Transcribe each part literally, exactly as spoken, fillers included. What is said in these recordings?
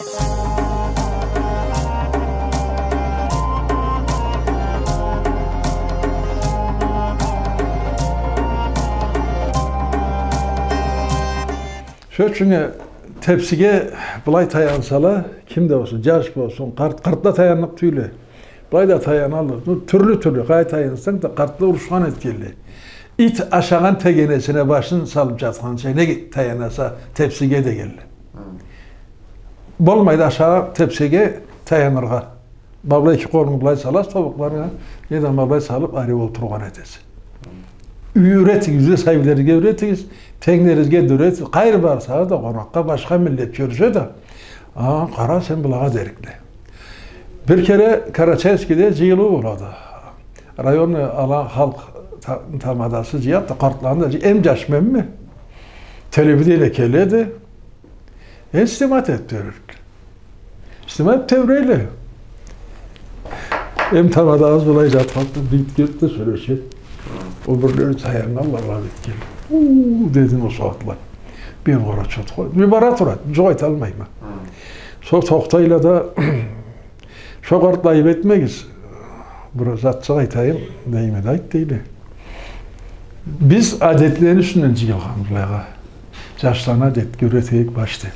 Сёз ючюн, тепсиге былай таянсала, ким да болсун, джаш болсун, къарт, къартла таянныкъ тюйюлле. Былай да таянала. Ну, тюрлю-тюрлю, къайда таянсанг да, къартла урушхан этгенле. Ит ашагъан тегенесине башын салып джатханча, не таянаса, тепсиге дегенле. Хы. Болмайды ашагъан тепсиге таяныргъа. Ма былай эки къолунгу былай саласа тобукъларынга, неда ма былай салып, ариу олтургъан этесе. Юй юретигиз, юйде сабийлеригизге юретигиз, тенглеригизге да юретигиз. Къайры барсагъыз да, къонакъгъа, башха миллет кёрсе да, а, къара, сен былагъа дерикле. Бир кере Карачаевскийде джыйылыу болады. Районный ала халкъ та-, тамадасы джыяды да, къартланы да джый-, эм джаш менми? Телевидение келеди. Э, снимать этип тебрейик. Снимать тебрейле. Эм тамадагъыз былай джатхан, бир ит кёрдю да сёлешеди. Ол бирлери таяннгалла, ала бир ит келди. Уу, дедим ол сагъатлай. Бир къора чот къой. Бир бара турады. Джукъ айталмайма. Сора тохтайла да, шо къартла айып этмегиз. Бир затчыкъ айтайым, дейме да, айт, дейле. Биз адетлени юсюнден джыйылгъанбыз былайгъа. Джашланы адетге юретейик башда.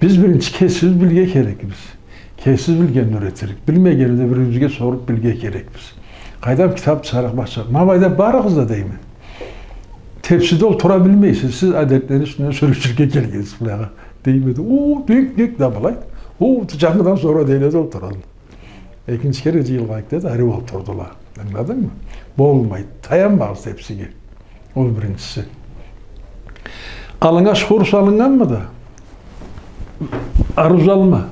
Биз биринчи кесибиз билирге керекбиз. Кесибиз билгенни юретирик. Билмегенни да бирибизге соруп билирге керекбиз. Къайдам, китап чыгъарыкъ, башха. Ма былайда барыгъыз да, дейме. Тепсиде олтура билмейсиз, сиз адетлени юсюнден сёлеширге келгенсиз былайгъа. Дейме да, о, тюк, тюк да былай. О, джангыдан сора дейле да олтуралла. Экинчи кере джыйылгъан кюнде да ариу олтурдула. Ангыладынгмы? Болмайды. Таянмагъыз тепсиге. Ол биринчиси. Аллынга шхур салыннганмыды? Аруз алма.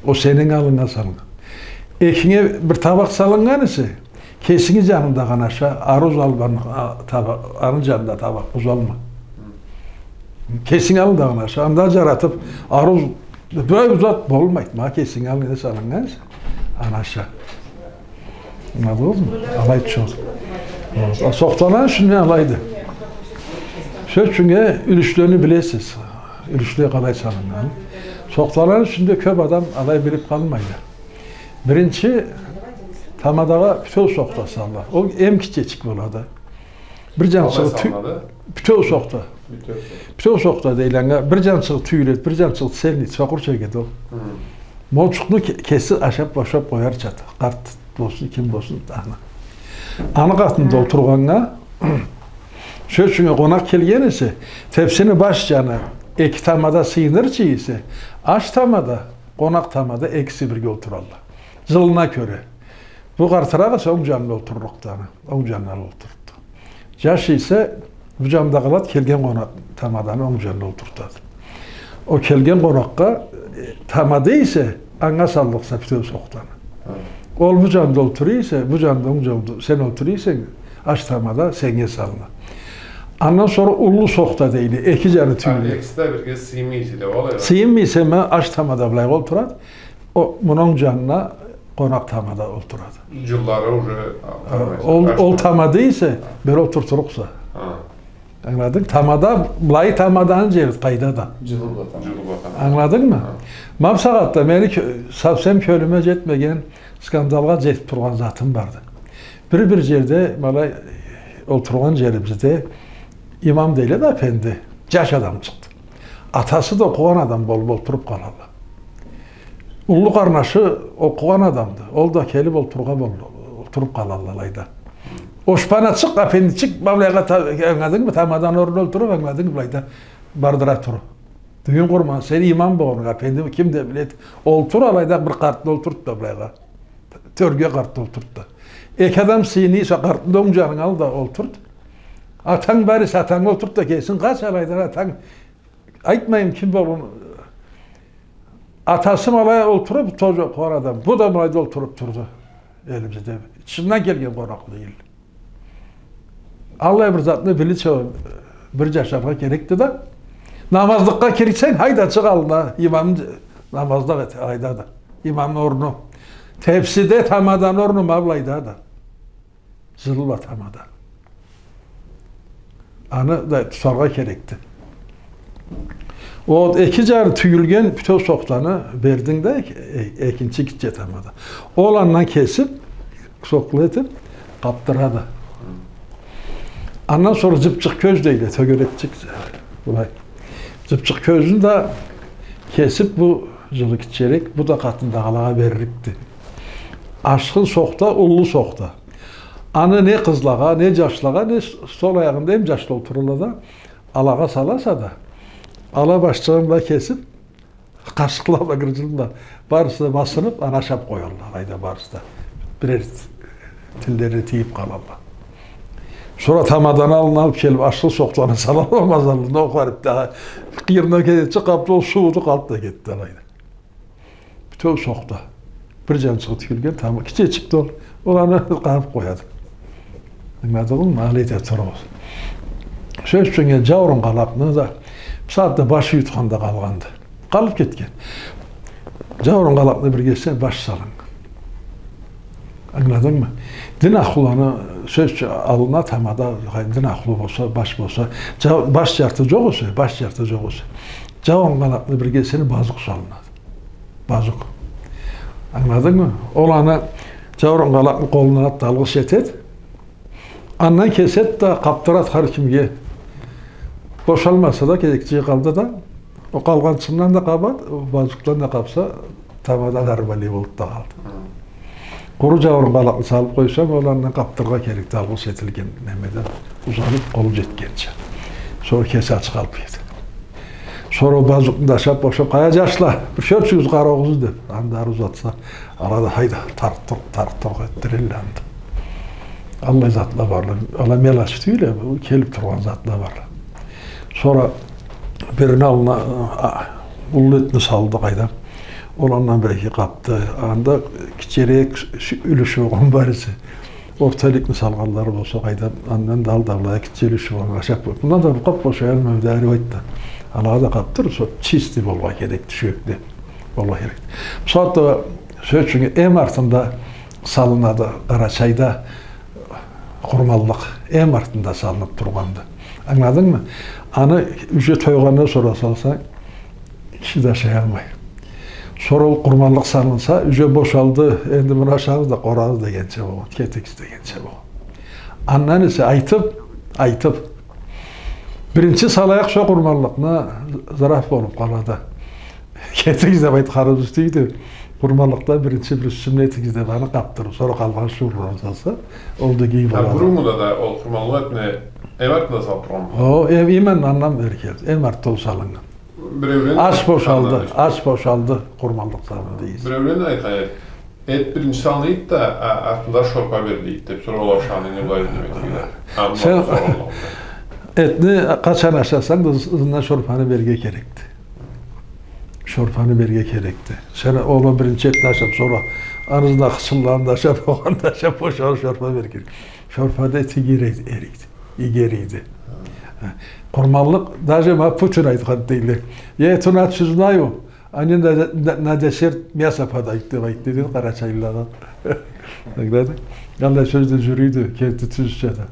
Ол сени аллынга салыннган. Экинге бир табакъ салыннган эсе, кесинги джанында къана аша, аруз алма, а, таба-, аны джанында табакъ узалма. Кесинги аллында къана аша, анда джаратып, аруз, бёлек узат болмайды. Ма кесинги аллынга салыннган эсе, аны аша. Ангыладыгъызмы? Алайды шо. А, сохталаны юсюнде алайды. Сёз ючюн, юлюшлени билесиз. Юлюшле къалай салыннган. Сохталаны юсюнде кёп адам алай билип къалмайды. Биринчи тамадагъа бютеу сохта салынады. Ол эм кичичик болады. Бир джанчыгъы тю-, бютеу сохта. Бютеу сохта. Бютеу сохта дейле анга. Бир джанчыгъы тюйюледи, бир джанчыгъы цельный, сокъур чегеди ол. Хы. Мончукъну ке-, кеси ашап, бошап къоярчады. Къарт болсун, ким болсун, аны. Аны къатында олтургъаннга, сёз ючюн, къонакъ келген эсе, тепсини баш джаны эки тамада сыйынырча эсе, аш тамада, къонакъ тамада экиси бирге олтуралла. Джылына кёре. Бу къартыракъ эсе онг джанына олтурлукъду аны. Онг джанына олтурурду. Джаш эсе бу джанда къалады, келген къонакъ тамаданы онг джанына олтуртады. Ол келген къонакъгъа, э, тамада эсе, анга саллыкъса бютеу сохтаны. Хы. Ол бу джанда олтура эсе, бу джанда онг джанда сен олтура эсенг, аш тамада сеннге салына. Андан сора уллу сохта дейле, эки джаны тюйюлле. Экиси да бирге сыймай эсе да, алай. Сыймай эсе, ма аш тамада былайгъа олтурады. Ол, муну онг джанына къонакъ тамада олтурады. Джыллары уже, а, ол, ол тамада эсе, бери олтуртурукъса. Хы. Ангыладынг? Тамада, былай тамаданы джери къайда да. Джылы тамада. Джылы тамада. Ангыладынгмы? Хы. Ма бусагъатда мени кё-, совсем кёлюме джетмеген, скандалгъа джетип тургъан затым барды. Бир-бир джерде, ма былай олтургъан джерибизде имам дейле да, апенди, джаш адам чыкъды. Атасы да окъугъан адам болуп олтуруп къалалла. Уллу къарнашы окъугъан адамды. Ол да келип олтурургъа бол-, олтуруп къалалла алайда. Ошпанчыкъ, апендичик, ма былайгъа та-, ангыладынгмы, тамаданы орнуна олтуруп, ангыладынгмы, былайда бардыра туруп. Тюйюн къурма, сен имам болгъанынга, апенди, ким да биледи. Олтур алайда, бир къартны олтурт да былайгъа. Тёрге къартны олтурт да. Эки адам сыйына эсе, къартны да онг джанына ал да олтурт. Атанг бар эсе, атангы олтурт да, кесинг къач алайдан, атанг Айтмайым ким болгъан. Атасы ма алай олтуруп, тоже къонагъым. Бу да ма алайда олтуруп турду. Элибизде. Тышындан келген къонакъ тюйюл. Аллай бир затны билирча бир джашаргъа керекди да. Намазлыкъгъа кирсенг, хайда, чыкъ аллына. Имамны намазлыкъ эт, алайда да. Имамны орну. Тепсиде тамаданы орну ма былайда да. Джылы тамада. Аны да тутаргъа керекди. Ол эки джары тюйюлген бютеу сохтаны бердинг да, э-, экинчи гитче тамада. Ол андан кесиб, сокъла этиб, къабдырады. Андан сора джыбчыкъ кёз дейле, тёгерекчик, былай. Джыбчыкъ кёзню да кесиб, бу джылы гитчерек, бу да къатындагъылагъа берликди. Ашхын сохта, уллу сохта. Аны не къызлагъа, не джашлагъа, не с-, сол аягъында эм джашла олтуралла да, алагъа саласа да, ала башчыгъын бла кесиб, къашыкъла бла, гырджын бла, барысы да басыныб, аны ашаб къоялла, алайда барысы да. Бирер тиллерине тийиб къалалла. Сора тамаданы аллына алыб келиб, ашхын сохтаны салалла мазаллыгъына, ол харип да къыйырына кетчи, къабды, ол сууду, къалды да кетди алайда. Бютеу сохта. Бир джанчыгъы тюйюлген, тамада гитчечикди ол. Ол аны къабыб къояды. Ангыладыгъызмы? Алай эте турабыз. Сёз ючюн, джауурун къалакъны да, бусагъатда баш юйютхенде къалгъанды. Къалыб кетген. Джауурун къалакъны биргесине баш салынг. Ангыладынгмы? Дин ахлуланы, сёз ючюн, аллына тамада, дин ахлу болса, баш болса, джа-, баш джарты джокъ эсе, баш джарты джокъ эсе, джауурун къалакъны биргесине базукъ салынады. Базукъ. Ангыладынгмы? Ол аны джауурун къалакъны къолуна алады да, алгъыш этеди. Андан кеседи да, къабдырады хар кимге. Бошалмаса да, кесекчиги къалды да, ол къалгъанчыгъындан да къабады, ол базукъдан да къабса, тамада нормальный болуб да къалды. Хы. Къуру джауурун къалакъны салыб къойсанг, ол андан къабдырыргъа керекди, алгъыш этилген немеден узалыб, къолу джетгенча. Сора кеси ач къалыб кетеди. Сора ол базукъну да ашаб бошаб, къая, джашла, бир сёлчюгюз, къарагъыз, деб, аны да ары узатса, ала да, хайда, таркъ-туркъ, таркъ-туркъ этдирелле анда. Аллай затла барла. Ала мелочь тюйюл, бу келиб тургъан затла барла. Сора бирини аллына, а, уллу этни салды, къайдам. Ол андан бир-эки къабды. Анда гитчерек с-, с-, юлюшю болгъан бар эсе, орта иликни салгъанлары болса, къайдам, андан да алды, аллай гитче юлюшю болгъан, ашаб къой. Мындан да бир къаб бошаялмай, да, риу айтды. Алагъа да къабдыр, сора чистый болургъа керекди, тюшекли болургъа керекди. Бусагъатда, сёз ючюн, эм артында салынады Къарачайда къурманлыкъ, эм артында салыныб тургъанды. Ангыладынгмы? Аны уже тойгъандан сора салсанг, киши да ашаялмай. Сора ол къурманлыкъ салынса, уже бошалды, энди муну ашагъыз да къорагъыз дегенча болгъан, кетигиз дегенча болгъан. Андан эсе айтыб, айтыб, биринчи салайыкъ шо къурманлыкъны, зыраф болуб къалады. Кетигиз деб айтханыбыз тюйюлдю. Къурманлыкъда биринчи бир сюннетигиз деб аны къабдырыб, сора къалгъан шуурланы салса, ол да гей болады. Буруннгуда да ол къурманлыкъ этни эм артында салыб тургъанмы? О, эм, именно андан бери келди. Эм артда ол салыннган. Аш бошалды, аш бошалды, къурманлыкъ салынды дейсиз. Биреулен айтхан эди. Эт биринчи салынады да, а-, артында шорпа бериледи деб, сора ол ашаны не былай неме этеди. Аны сора. Этни къачан ашасанг да, ызындан шорпаны берирге керекди. Шорпаны берирге керекди. Сен ол биринчи этни ашаб, сора аны ызындан хычынланы да ашаб, огъаны да ашаб, бошалыб шорпа берирге керек. Шорпа да эт иги эриди, иги эриди. Къурманлыкъ, даже ма Путин айтхан дейле. Я эту нацию знаю, они на, на, на десерт мясо подают, деб айтды, деди, къарачайлылагъа. Ангыладынг? Аллай сёз да джюрюйдю, керти тюзча да.